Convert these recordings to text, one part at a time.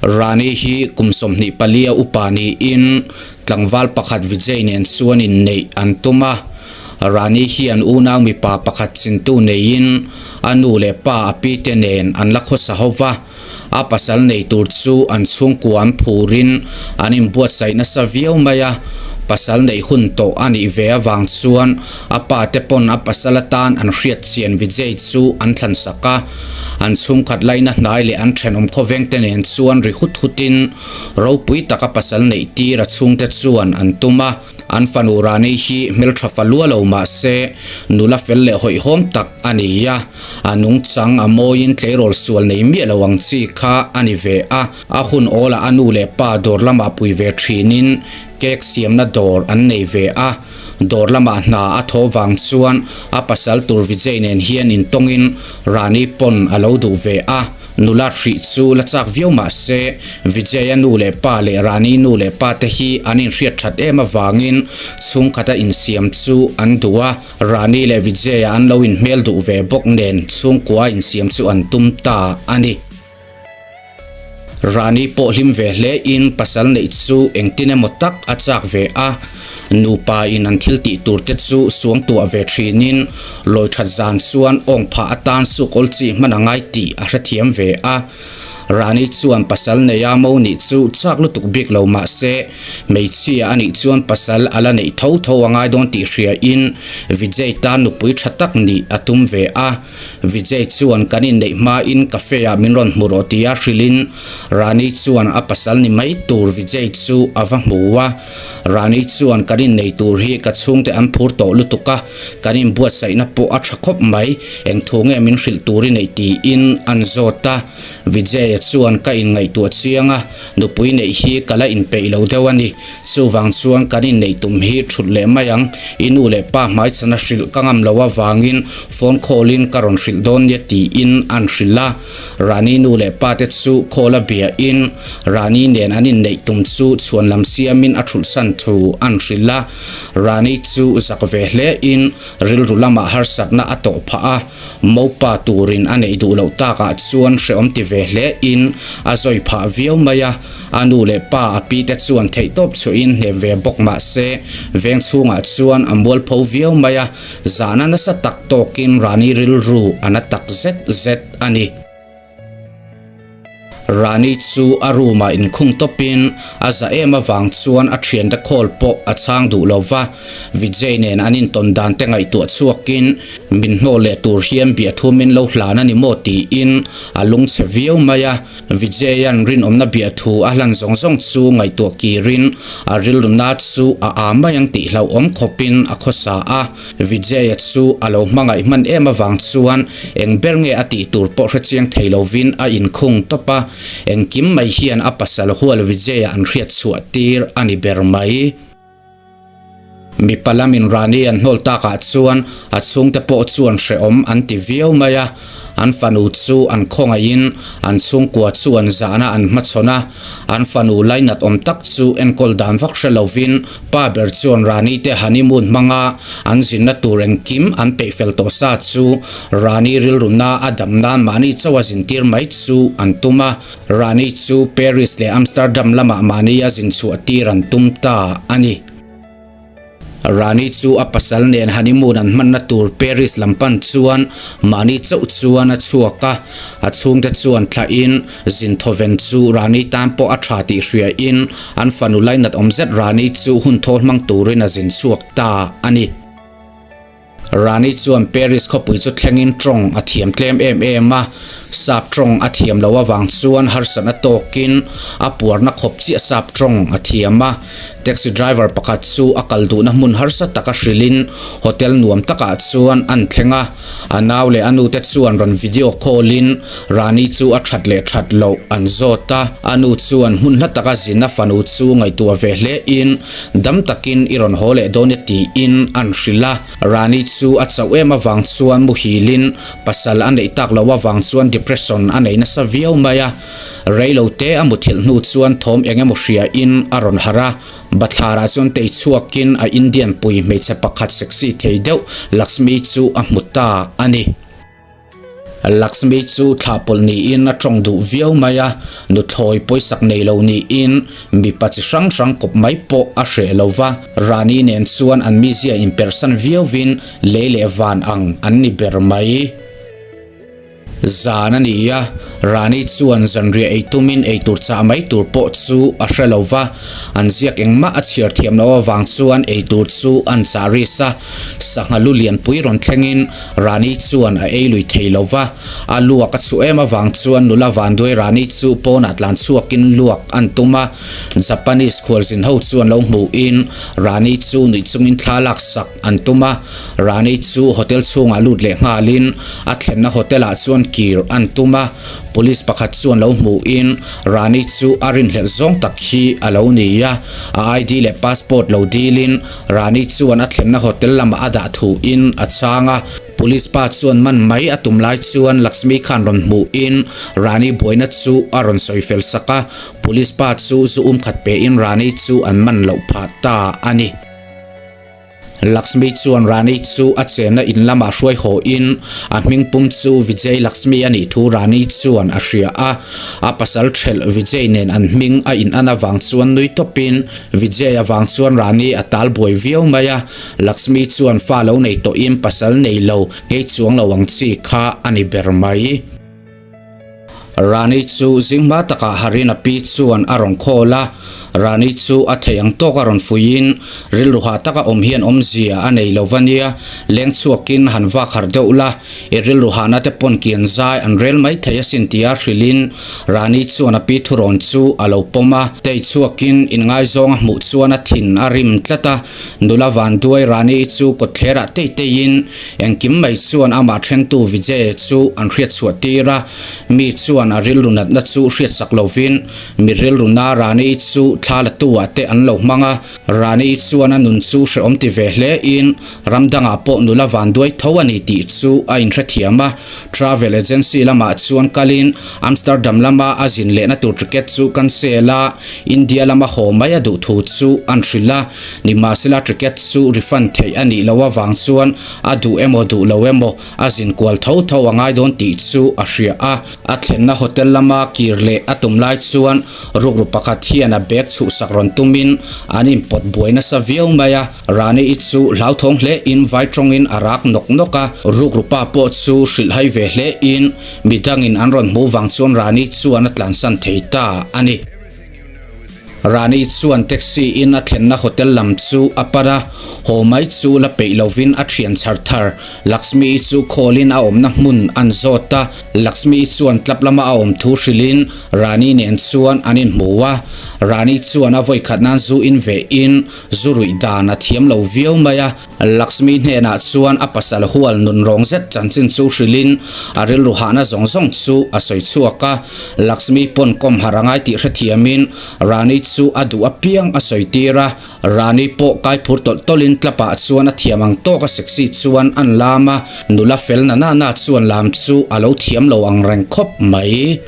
Rani hi kum 24 a upa niin tlangval pakhat Vijay nen chuan inneih an tum a. Rani hian unau mipa pakhat chintu neiin a nu leh pa a pi te nen an la khawsa ho va. A pasal nei tur chu an chhungkua an phurin an inbuatsaih nasa viau mai a, pasal neih hun tawh a nih ve avang chuan a pa te pawn a pasal atan an hriat chian Vijay chu an thlansak a. An chhungkhat laina hnai leh an thenawm khawveng te nen chuan ri hut hutin ropui taka pasal neih tir a chhungte chuan an tum a. An fanu Rani hi hmeltha fa lua lo mah se nula fel leh hawihhawm tak a ni a, a nungchang a mawiin tleirawl sual nei miah lo ang chi kha a ni ve a. A hun awlah a nu leh pa dawr lamah pui ve thinin cake siamna dawr an nei ve a. Dawr lamah hna a thaw vang chuan a pasal tur Vijay nen hian intawngin Rani pawn a lo duh ve a. Nula hrih chu la chak viau mah se, Vijay-a nu leh pa leh Rani nu leh pa te hi an inhriat that em avangin chhungkhata insiam chu an duh a. Rani leh Vijay-a an lo inhmel duh ve bawk nen chhungkua insiam chu an tum ta a ni. Rani pawh hlim ve hle in pasal neih chu engtin emaw tak a chak ve a. Nupa in an thil tih tur te chu suangtuah ve thin in lawi that zan chuan awng phah atan sukawl chi hman a ngai tih a hrethiam ve a. Rani chuan pasal nei a mo nih chu chak lutuk bik lo mah se hmeichhia a nih chuan pasal a la neih tho tho a ngai dawn tih hria in Vijay tan nupui tha tak nih a tum ve a. Vijay chuan kan inneih hmain cafe ah min rawn hmu rawh tia hrilhin Rani chuan a pasal ni mai tur Vijay chu a va hmu a. Rani chuan kan innei tur hi ka chhungte an phur tawh lutuk a, kan inbuatsaihna pawh a tha khawp mai, eng thu nge min hrilh tur i neih tiin an zawt a. Vijay-a chuan ka inngaihtuah chiang a, nupui neih hi ka la inpeih lo deuh a ni. Chuvang chuan kan inneih tum hi thut leh mai ang, i nu leh pa hmaichhana hrilh ka ngam lo avangin phone call in ka rawn hrilh dawn nia tiin an hrilh a. Rani nu leh pa te chu call a bia in Rani nen an inneih tum chu chhuan lam siamin a thulhsan thu an hrilh a. Rani chu zak ve hle in rilru lamah harsatna a tawh phah a. Mopa turin a neih duh loh takah chuan hrehawm ti ve hle in a zawi phah viau mai a, a nu leh pa a pi te chuan theihtawp chhuahin hnep ve bawk mah se veng chhungah chuan a mualpho viau mai a, zahna nasa tak tawkin Rani rilru a na tak zet zet a ni. Rani chu a room ah inkhung tawpin a za em avang chuan a thiante call pawh a chhang duh lo va, Vijay nen an intawn dan te ngaihtuah chhuakin min hnawl leh tur hian biahthu min lo hlan a ni maw tiin a lungchhe viau mai a, Vijay-a'n rinawmna biahthu a hlan zawng zawng chu ngaihtuah kirin a rilruna chu a aa mai ang tih hlauhawm khawpin a khawsa a. Vijaya chu a lo hmangaih hman em avang chuan eng ber nge a tih tur pawh hrechiang thei lovin a inkhung tawp a, engkim mai hian a pasal hual Vijaya an hriat chhuah tir a ni ber mai. Mipa lamin Rani an hnawl takah chuan a chhungte pawh chuan hrehawm an ti viau mai a. An fanu chu an khawngaihin an chhungkua chuan zahna an hmachhawn a, an fanu lainat awm tak chu enkawl dan vak hre lovin pa ber chuan Rani te honeymoon hmanga an zinna tur engkim an peih fel tawh sa chu Rani rilruna a dam nan mahni chauh a zintir mai chu an tum a, Rani chu Paris leh Amsterdam lamah mahni a zin chhuah tir an tum ta a ni. Rani chu a pasal nen honeymoon an hmanna tur Paris lam pan chuan mahni chauh chuan a chhuak a, a chhungte chuan thlahin zin thawven chu Rani tan pawh a tha tih hriain an fanu lainat awm zet Rani chu hun thawl hmang turin a zin chhuak ta a ni. Rani chuan Paris khawpui chu thlengin tawng a thiam tlem em em a, sap tawng a thiam loh avang chuan harsatna tawkin a puarna khawp chiah sap tawng a thiam a. Taxi driver pakhat chu a kal duhna hmun harsa taka hrilhin hotel nuam takah chuan an thleng a, a nau leh a nute chuan rawn video call-in Rani chu a that leh that loh an zawt a. A nu chuan hmun hla taka zin a fanu chu ngaihtuah ve hlein Dam takin i rawn haw leh dawn e tiin an hrilh a. Rani chu a chauh em avang chuan muhilin pasal a neih tak loh avang chuan depression a nei nasa viau mai a. Reilo te a muthilh hnu chuan thawm eng emaw hriain a rawn harh a. Bathlarah chuan tei chhuakin a Indian pui hmeichhe pakhat sexy thei deuh Lakshmi chu a hmu ta a ni. Lakshmi chu thlahpawlh niin a tawng duh viau mai a, nuthlawi pawisak nei lo niin mipa chi hrang hrang kawp mai pawh a hreh lo va. Rani nen chuan an mizia inperhsan viauvin lei leh van ang an ni ber mai. Zan a ni a, Rani chuan zanriah ei tumin ei tur chah mai tur pawh chu a hre lo va, an ziak engmah a chhiar thiam loh avang chuan ei tur chu an chah ris a. Sangha lu lianpui rawn thlengin Rani chuan a ei lui thei lo va, a luak a chhuah em avang chuan nula vanduai Rani chu pawnah tlan chhuakin luak an tum a. Japanese khualzin ho chuan lo hmuhin Rani chu nuih chungin thla lak sak an tum a. Rani chu hotel chhungah lut leh nghalin a thlenna hotel ah chuan kir an tum a. Police pakhat chuan lo hmuhin Rani chu a rinhlelh zawng tak hi a lo ni a, a ID leh passport lo dilin Rani chuan a thlenna hotel lamah a dah thuin a chhang a, Police pa chuan man mai a tum lai chuan Lakshmi khan rawn hmuhin Rani buaina chu a rawn sawi fel sak a, Police pa chu zu um khat pein Rani chu an man loh phah ta a ni. Lakshmi chuan Rani chu a chenna in lamah hruai hawhin a hming pum chu Vijay Lakshmi a nih thu Rani chuan a hria a, a pasal ṭhelh Vijay nen an hming a in an avang chuan nui tawpin Vijay avang chuan Rani a tal buai viau mai a, Lakshmi chuan fa lo nei tawhin pasal nei lo ngei chuang lo ang chi kha a ni ber mai. Rani chu zing hma takah Harina pi chuan a rawn khawl a, Rani chu a theih ang tawk a rawn fuihin rilru hah taka awm hian awmzia a nei lo va nia, leng chhuakin han vak harh deuh la, I rilru hahna te pawn kian zai an rel mai thei asin tia hrilhin Rani chuan a pi thurawn chu a lo pawm a. Tei chhuakin inngaizawng a hmuh chuan a thin a rim tlat a, nula vanduai Rani-i chu kawtthlerah tei teiin engkim mai chuan amah thentu Vijay chu an hriatchhuah tir a, mi chuan a rilru natna chu hriatsak lovin mi rilru na Rani-i chu thla la tu ah te an lo hmang a. Rani-i chuan a nun chu hrehawm ti ve hle in Ram dangah pawh nula vanduai tho a ni tih chu a inhrethiam a, travel agency lamah chuan kalin Amsterdam lama a zin lehna tur ticket chu cancel a, India lama haw mai a duh thu chu an hrilh a, nimahsela ticket chu refund theih a nih loh avang chuan a duh emaw duh lo emaw a zin kual tho tho a ngai dawn tih chu a hria a. A thlenna hotel lama kir leh a tum lai chuan rukru pakhat hian a bag chhuhsak rawn tumin an inpawt buai nasa viau mai a. Rani-i chu hlauthawng hle in vai tawngin a rak nawk nawk a, rukru pa pawh chu hrilhhai ve hle in midangin an rawn hmuh vang chuan Rani chuan a tlansan thei ta a ni. Rani chuan taxi in a thlenna hotel lam chu a pan a, haw mai chu la peih lovin a thian chhar thar Lakshmi-i chu call in a awmna hmun an zawt a, Lakshmi-i chuan club lama a awm thu hrilhin Rani nen chuan an inhmu a, Rani chuan a vawikhat nan zu in ve in Zu ruih dan a thiam lo viau mai a, Lakshmi hnenah chuan a pasal hual nun rawng zet chanchin chu hrilhin a rilru hahna zawng zawng chu a sawi chhuak a. Lakshmi pawn kawm harh a ngai tih hrethiamin Rani chu a duh apiang a sawi tir a. Rani pawh kai phur tawlh tawlhin tlapah chuan a thiam ang tawk a sexy chuan an lam a, nula fel na na na chuan lam chu a lo thiam lo ang reng khawp mai.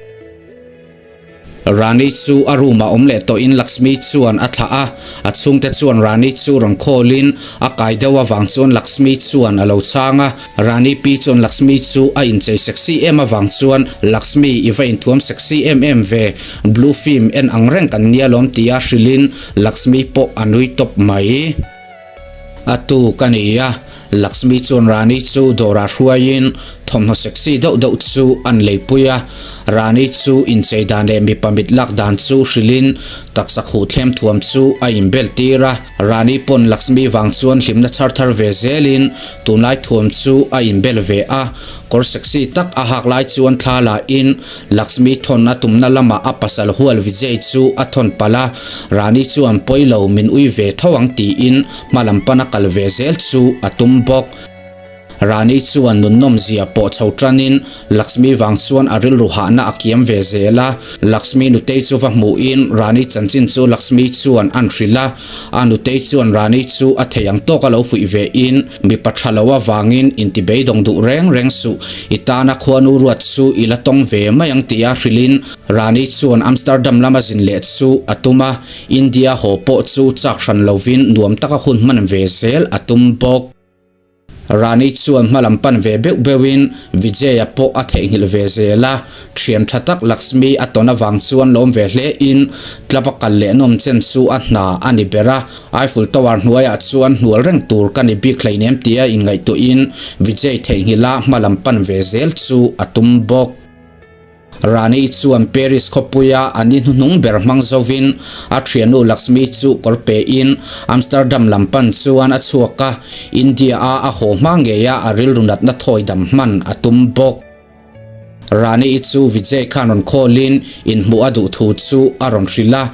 Rani chu a room ah awm leh tawhin Lakshmi chuan a thlah a, a chhungte chuan Rani chu rawn call in a kai deuh avang chuan Lakshmi chuan a lo chhang a, Rani pi chuan Lakshmi chu a inchei sexy em avang chuan Lakshmi i va inthuam sexy em em ve, blue film en ang reng kan nia lawm tia hrilhin Lakshmi pawh a nui tawp mai. A tu ka ni a, Lakshmi chuan Rani chu dawrah hruaiin thawmhnaw sexy deuh deuh chu an leipui a. Rani chu inchei dan leh mipa mit lak dan chu hrilhin taksa khuh thlem thuam chu a inbel tir a. Rani pawn Lakshmi vang chuan hlimna chhar thar ve zelin tunlai thuam chu a inbel ve a. Kawr sexy tak a hak lai chuan thla la in Lakshmi thawn a tumna lamah a pasal hual Vijay chu a thawn palh a, Rani chuan pawi lo min ui ve tho ang tiin hma lam pana kal ve zel chu a tum bawk. Rani chuan nunnawm zia pawh chho tanin Lakshmi vang chuan a rilru hahna a kiam ve zel a, Lakshmi nutei chu va hmuhin Rani chanchin chu Lakshmi chuan an hrilh a, a nutei chuan Rani chu a thei ang tawk a lo fuih ve in Mipa tha lo avangin inti beidawng duh reng reng suh, i tana khuanu ruat chu i la tawng ve mai ang tia hrilhin Rani chuan Amsterdam lama zin leh chu a tum a, India haw pawh chu chak hran lovin nuam taka hun hman ve zel a tum bawk. Rani chuan hmalam pan ve beuh beuhin Vijay-a pawh a theihnghilh ve zel a, thian tha tak Lakshmi a tawn avang chuan lawm ve hle in club a kal leh nawm chen chu a hna a ni ber a, Eiffel Tower hnuaiah chuan hnual reng tur ka ni bik hleinem tia inngaihtuahin Vijay theihnghilh a hmalam pan ve zel chu a tum bawk. Rani chuan Paris khawpuia a ni hnuhnung ber hmang zovin a thiannu Lakshmi chu kawr pein Amsterdam lam pan chuan a chhuak a, India-a a haw hma ngeia a rilru natna thawi dam hman a tum bawk. Rani-i chu Vijay khan rawn call-in inhmuh a duh thu chu a rawn hrilh a,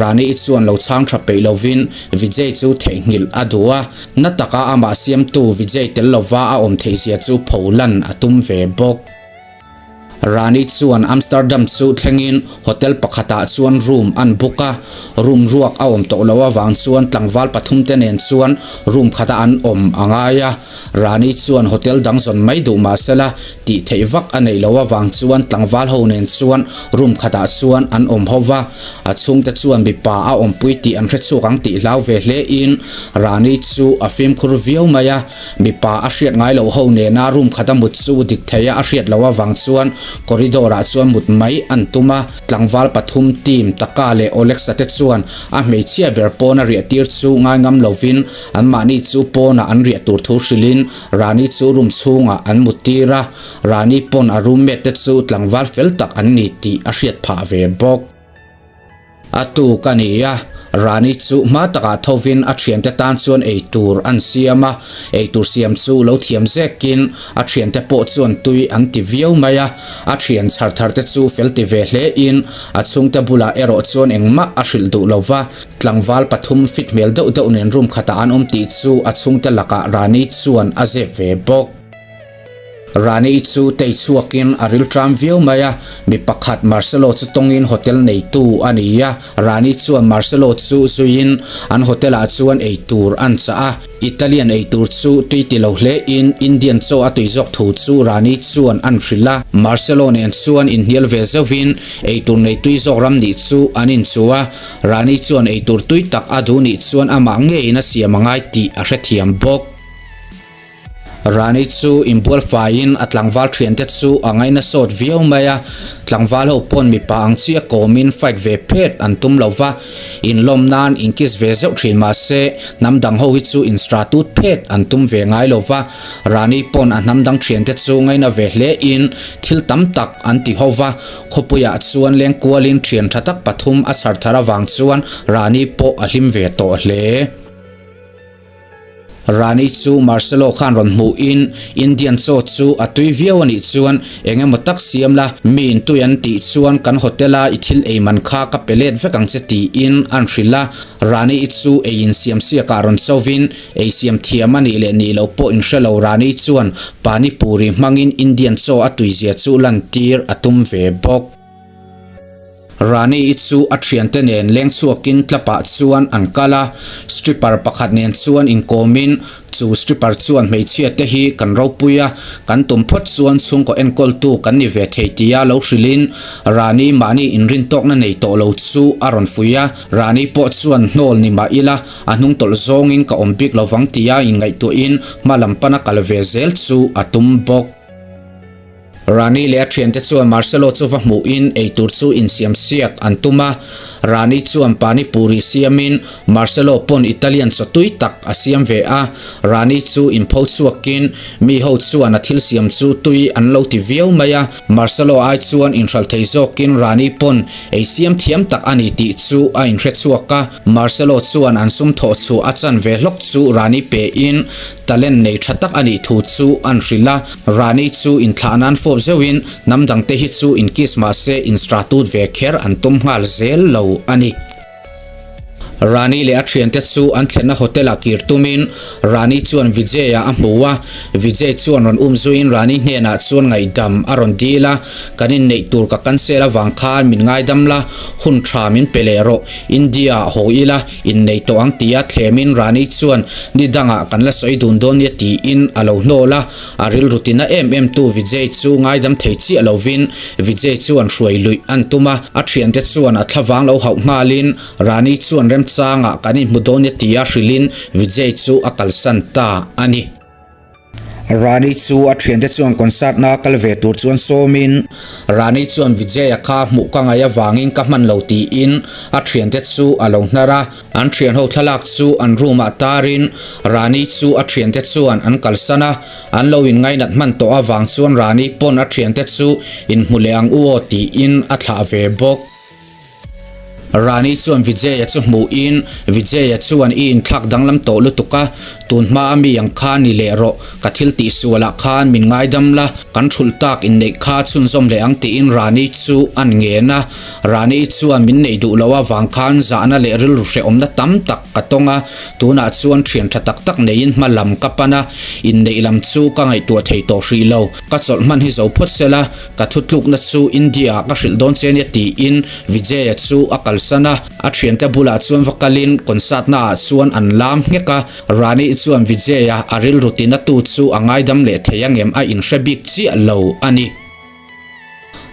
Rani-i chuan lo chhang tha peih lovin Vijay chu theihnghilh a duh a, na taka amah siamtu Vijay tel lova a awm theihzia chu pholan a tum ve bawk. Rani chuan Amsterdam chu thlengin hotel pakhatah chuan room an book a, room ruak a awm tawh loh avang chuan tlangval pathumte nen chuan room khata an awm a ngai a. Rani chuan hotel dang zawn mai duh mah sela tih theih vak a neih loh avang chuan tlangval ho nen chuan room khatah chuan an awm ho va, a chhungte chuan mipa a awmpui tih an hrechhuak ang tih hlau ve hlein Rani chu a fimkhur viau mai a. Mipa a hriat ngai loh ho nena room khata mut chu dik thei a, a hriat loh avang chuan corridor ah chuan mut mai an tum a, tlangval pathum team Taka leh Olexa te chuan a hmeichhia ber pawna riah tir chu ngai ngam lovin anmahni chu pawnah an riah tur thu hrilhin Rani chu room chhungah an mut tir a, Rani pawn a roommate te chu tlangval fel tak an ni tih a hriat phah ve bawk. A tuk a ni a, Rani chu hma takah thovin a thiante tan chuan eitur an siam a, eitur siam chu lo thiam zekin a thiante pawh chuan tui an ti viau mai a, a thian chhar thar te chu fel ti ve hlein a chhungte bulah erawh chuan engmah a hrilh duh lo va, tlangval pathum fit hmel deuh deuh nen room khatah an awm tih chu a chhungte lakah Rani chuan a zep ve bawk. Rani chu tei chhuakin a ril ṭam viau mai a, mi pakhat Marcelo chu tawngin hotel neitu a ni a. Rani chuan Marcelo chu zuiin an hotel ah chuan ei tur an chah a, Italian ei tur chu tui ti lo hlein Indian chaw a tui zawk thu chu Rani chuan an hrilh a. Marcelo nen chuan inhnial ve zeuhin ei tur nei tui zawk ram nih chu an inchuh a, Rani chuan ei tur tui tak a duh nih chuan amah ngeiin a siam a ngai tih a hrethiam bawk. Rani chu inbual faiin a tlangval thiante chu a ngaina sawt viau mai a, tlangval ho pawn mipa ang chiah kawmin fight ve phet an tum lo va, inlawm nan inkiss ve zeuh thin mah se hnam dang ho hi chu instratut phet an tum ve ngai lo va, Rani pawn a hnam dang thiante chu ngaina ve hle in thil tam tak an ti ho va, khawpuiah chuan leng kualin thian tha tak pathum a chhar thar avang chuan Rani pawh a hlim ve tawh hle. Rani chu Marcelo khan rawn hmuhin Indian chaw chu a tui viau a nih chuan eng emaw tak siam la, mi in tui an tih chuan kan hotel a i thil ei man kha ka pe let vek ang che tiin an hrilh a. Rani i chu ei in siam siakah rawn chovin ei siam thiam a nih leh nih loh pawh in hre lo Rani chuan Pani Puri hmangin Indian chaw a tuizia chu lantir a tum ve bawk. Rani-i chu a thiante nen leng chhuakin tlapah chuan an kal a, stripper pakhat nen chuan inkawmin chu stripper chuan hmeichhia te hi kan ropui a, kan tum phawt chuan chhungkaw enkawltu kan ni ve thei tia lo hrilhin Rani mahni inrintawkna nei tawh lo chu a rawn fuih a, Rani pawh chuan hnawl ni mah ila a hnung tawlh zawngin ka awm bik lovang tia inngaihtuahin hma lam pana kal ve zel chu a tum bawk. Rani leh a thiante chuan Marcelo chu va hmuhin eitur chu insiam siak an tum a. Rani chuan pani puri siamin Marcelo pawn Italian chaw tui tak a siam ve a. Rani chu inpho chhuakin mi ho chuan a thil siam chu tui an lo ti viau mai a. Marcelo ai chuan inhralh thei zawkin Rani pawn ei siam thiam tak a ni tih chu a inhre chhuak a. Marcelo chuan an sum thawh chhuah a chan ve hlawk chu Rani pein talent nei tha tak a nih thu chu an hrilh a. Rani chu inthlah nan fawp zeuhin hnam dangte hi chu inkiss mah se instratut ve kher an tum nghal zel lo a ni. Rani leh a thiante chu an thlenna hotel-ah kir tumin Rani chuan Vijay-a a hmu a, Vijay chuan rawn um zuiin Rani hnenah chuan ngaihdam a rawn dil a, Kan inneih tur ka cancel avang khan min ngaidam la, hun tha min pe leh rawh, India-ah haw ila, Innei tawh ang tia thlemin Rani chuan ni dangah kan la sawi dun dawn nia tiin a lo hnawl a, a rilru tina em em tu Vijay chu ngaidam thei chiah lovin Vijay chuan hruai luih an tum a, a thiante chuan a thlavang lo hauh nghalin Rani chuan remchangah kan inhmu dawn nia tia hrilhin Vijay chu a kalsan ta a ni. Rani chu a thiante chuan concert na kal ve tur chuan sawmin. Rani chuan Vijay-a kha hmuh ka ngaih avangin ka hman lo tiin a thiante chu a lo hnar a. An thianho thlalak chu an room ah tarin Rani chu a thiante chuan an kalsan a. An lo inngainat hman tawh avang chuan Rani pawn a thiante chu inhmu leh ang u aw tiin a thlah ve bawk. Rani chuan Vijay-a chu hmuhin, Vijay-a chuan i inthlak danglam tawh lutuk a, tun hma a mi ang kha ni leh rawh, ka thil tih sualah khan min ngaidam la, kan thulh tak inneih kha chhunzawm leh ang tiin Rani chu a ngen a. Rani chuan min neih duh loh avang khan zahna leh rilru hrehawmna tam tak ka tawng a, tunah chuan thian tha tak tak neiin hma lam ka pan a, inneih lam chu ka ngaihtuah thei tawh hrih lo, ka chawlh hman hi zo phawt sela, Ka thutlukna chu India-ah ka hrilh dawn che ania tiin Vijay-a chu a kalsan a, a thiante bulah chuan va kalin concert naah chuan an lam nghek a, Rani chuan Vijay-a a rilru tinatu chu a ngaidam leh thei angem a inhre bik chiah lo a ni.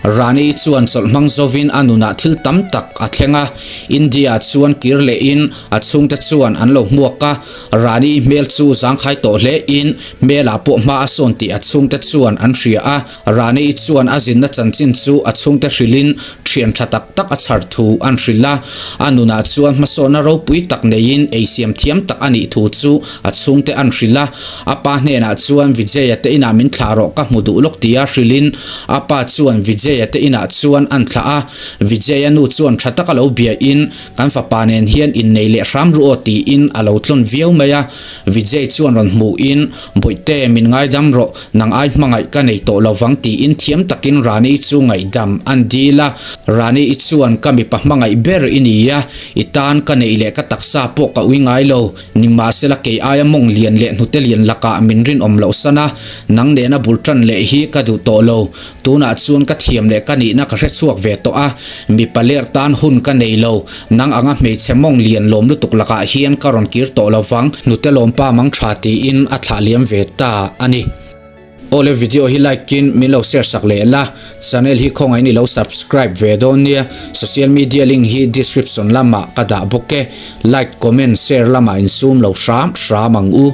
Rani chuan chawlh hmang zovin a nunah thil tam tak a thleng a, India-ah chuan kir lehin a chhungte chuan an lo hmuak a, Rani hmel chu zangkhai tawh hlein hmelah pawh hma a sawn tih a chhungte chuan an hria a. Rani chuan a zinna chanchin chu a chhungte hrilhin thian tha tak tak a chhar thu an hrilh a, a nunah chuan hmasawnna ropui tak neiin eisiam thiam tak a nih thu chu a chhungte an hrilh a. A pa hnenah chuan Vijaya te inah min thlah rawh ka hmu duh lawk tia hrilhin a pa chuan Vijaya te inah chuan an thlah a. Vijaya nu chuan tha taka lo biain kan fapa nen hian innei leh hram ru aw tiin a lo tlawn viau mai a. Vijay chuan rawn hmuhin Bawihte min ngaidam rawh Nang ai hmangaih ka nei tawh lovang tiin thiam takin Rani chu ngaihdam an dil a. Rani i chuan ka mipa hmangaih ber i ni a, i tan ka neih leh ka taksa pawh ka ui ngai lo. Nimahsela kei aia mawng lian leh hnute lian lakah min rinawm loh san a, nang nena bul tan leh hi ka duh tawh lo. Tunah chuan ka thiam leh ka nihna ka hre chhuak ve tawh a, mipa ler tan hun ka nei lo. Nang anga hmeichhe mawng lian lawm lutuk lakah hian ka rawn kir tawh lo vang, hnute lawmpa mang tha tiin a thlah liam ve ta a ni. Awle video hi like in min lo share sak leh la, channel hi khawngaih in i lo subscribe ve dawn nia, social media link hi description lamah ka dah bawk e, like comment share lamah insum lo hram hram ang u.